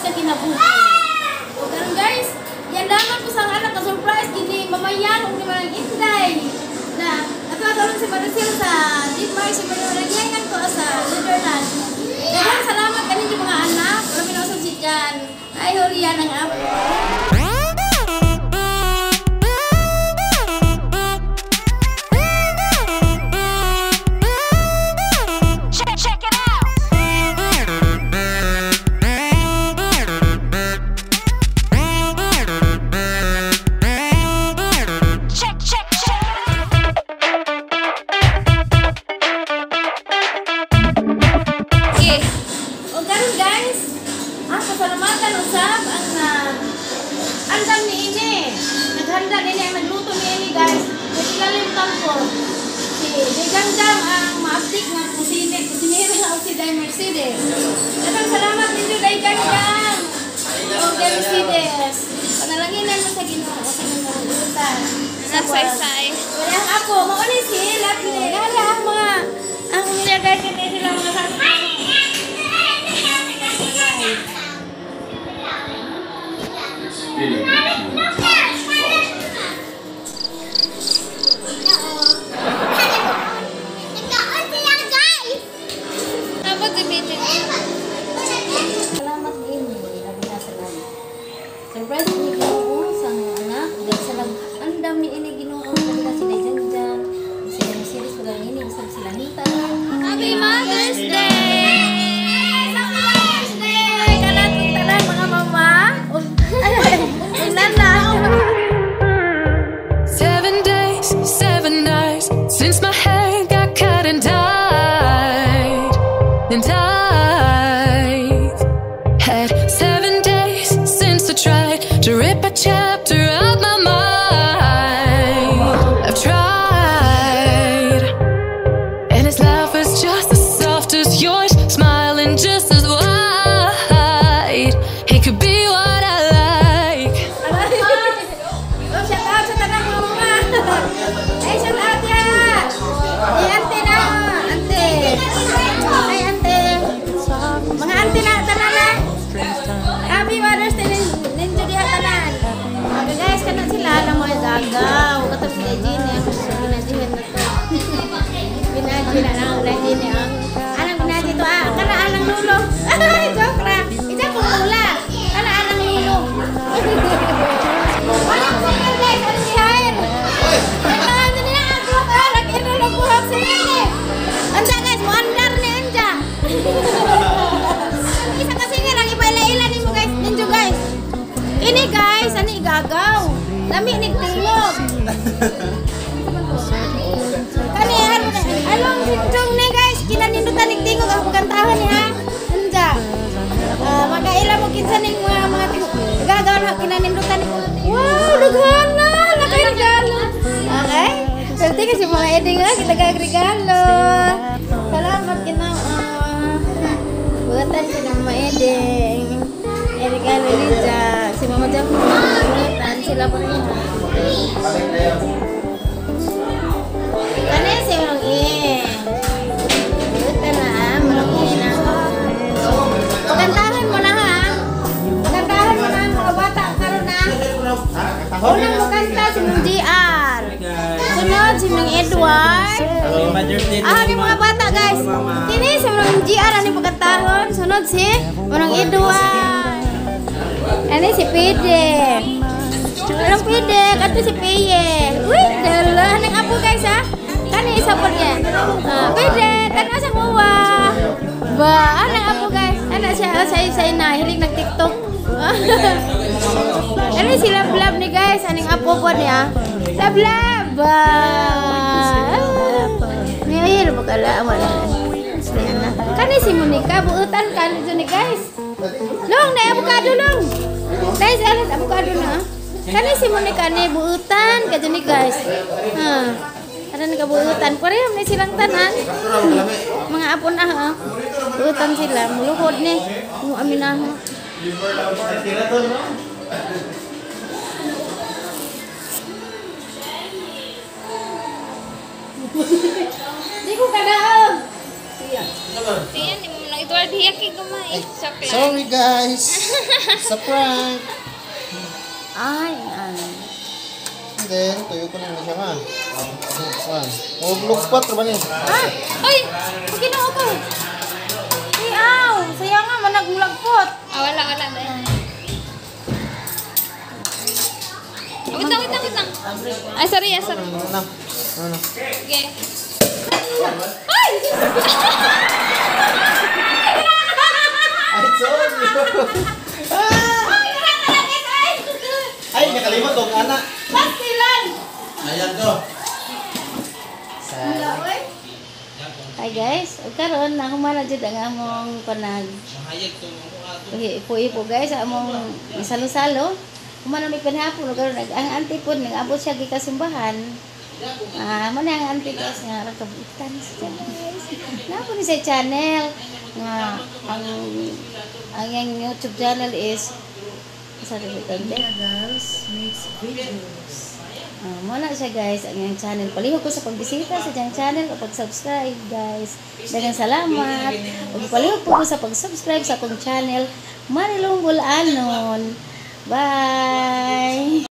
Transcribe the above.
sa kinabuhi. O karon guys, yan lamang ko sa anak ka surprise gini mamayan ug ni Manang Inday. Na ato karon si Maricel sa Denmark, si Mario ko sa Netherlands. Daghang salamat kaninyo mga anak. Labi na usab si Jan. Ay huriyan ang apo. Check it out. Check, check, check. Okay. O karon guys, ang pasalamatan usab ang andam ni ini. Naghanda ni ang nagluto ni ini guys. Naglalim tampo. Si Gandam ang maabdik nga kusinero nga si Day Mercedes. Daghang salamat ninyo Day Gandam. O Day Mercedes. Panalanginan mo sa Ginoo sa Ginoo. Nagsaysay. Wala ang apo, mao ni si Lovely. Dala ang mga ang pamilya guys kini sila mga sa. Salamat ini, labi na sa langit. Surprise ni Ginoo sa mga anak, ug sa lang andam ni ini Ginoo labi na sila Janjan, sila Mercedes ug ang ini usab sila Nita. Happy Mother's Day! Happy Mother's Day! Kanatong tanan mga mama. Ug nana. 7 days, 7 nights since my hair got cut and dyed. And I've had 7 days since I tried to rip a chapter out my mind. I've tried, and his laugh is just as soft as yours, smiling just as wide. He could be what I like. Oh, shout out sa tanang mga mama. Ay, shout out ya. Ay, ante na. Ante. Ay, ante. Mga ante na, tanan na. Happy Mother's Day ninyo diha tanan. Okay guys, kana sila alam mo ay gagaw. Katong sila Genie, ako sa ginajihin na to. Binaji na lang, Genie ang. Anang binaji to ah, kana anang lulo. Ay, joke ra. Ija kong lula. Kana anang lulo. Walang singer guys, ano si Hair? Ano niya ako ka, nag-inulog buhok si Nene. Anda guys, mo andar ni Anja. Isa ka singer ang ipaila-ila nimo guys, ninyo guys. Ini guys, ani igagaw. Lami nig tingog. Kani along sinjong ni guys, kinanindutan nig tingog ang pagkantahan ni ha. Anja. Makaila mo kinsa ning mga tingog. Gagaw na kinanindutan nig. Wow, daghana, nakaregalo. Okay? Swerte kasi mga eding ha, kita kagregalo. Salamat kinao. Buhatan sila mga eding. Eh, regalo ni Jack. Si Mama Jack, buhatan sila po rin. Kani si Manong E. Buhatan na, Manong E na. Pakantahan mo na ha. Pakantahan mo na ang mga bata. Karon na. Unang mukanta si Mang GR. Sunod si Mang Edward. Ah, ni mga bata guys. Kini si Mang GR ani pagkantahon. Sunod si Mang Edward. Ani si Pide. Anong Pide? Kato si Piye. Uy, dala nang apo guys ha. Kani isa po niya. Ah, Pide, tanaw sa kuwa. Ba, anang apo guys. Ana siya say na hilig nag TikTok. Ano si Lab ni guys, aning apo po niya. Lab Lab. Niya bakala wala. Kani si Monica buutan kan ni guys. Long na avocado long. Guys, ano avocado na? Kani si Monica ni buutan kadto ni guys. Ha. Ada nagabuutan pareho ni silang tanan. Mga apo na ha. Buutan sila muluhod ni mo amin na. Di ko kadaog. Tiyan, di mo Edward, hiya kay gumay. Joke lang. Sorry guys. It's a prank. Ay, ano. And then, tuyo ko na siya ma. One. Huwag lugpat, ba ni? Ah! Ay! Ginoo ko. Ay, aw! Saya nga, managlagpot. Ah, wala, wala. Dahil. Wait lang, wait lang, wait lang. Ay, sorry, ah, sorry. Ano na? Ano na? Okay. Ay! Ay, sorry. Ay, wala na ay! Ay, nakalimot kong anak. Pastilan! Ayan to. Hi guys, ug karon na humana jud ang among panag ipo-ipo guys, ang among salo-salo. Humana may panhapon ug karon ang auntie pod nag-abot siya gikan simbahan. Ah, mo na ang auntie guys nga rakabutan siya guys. Naa po ni sa channel nga ang iyang YouTube channel is sa Girls makes videos. Ah, mo na siya guys, ang iyang channel. Palihog ko sa pagbisita sa iyang channel o pag-subscribe guys. Daghang salamat. Ug palihog po ko sa pag-subscribe sa akong channel, Marilong Bulanon. Bye!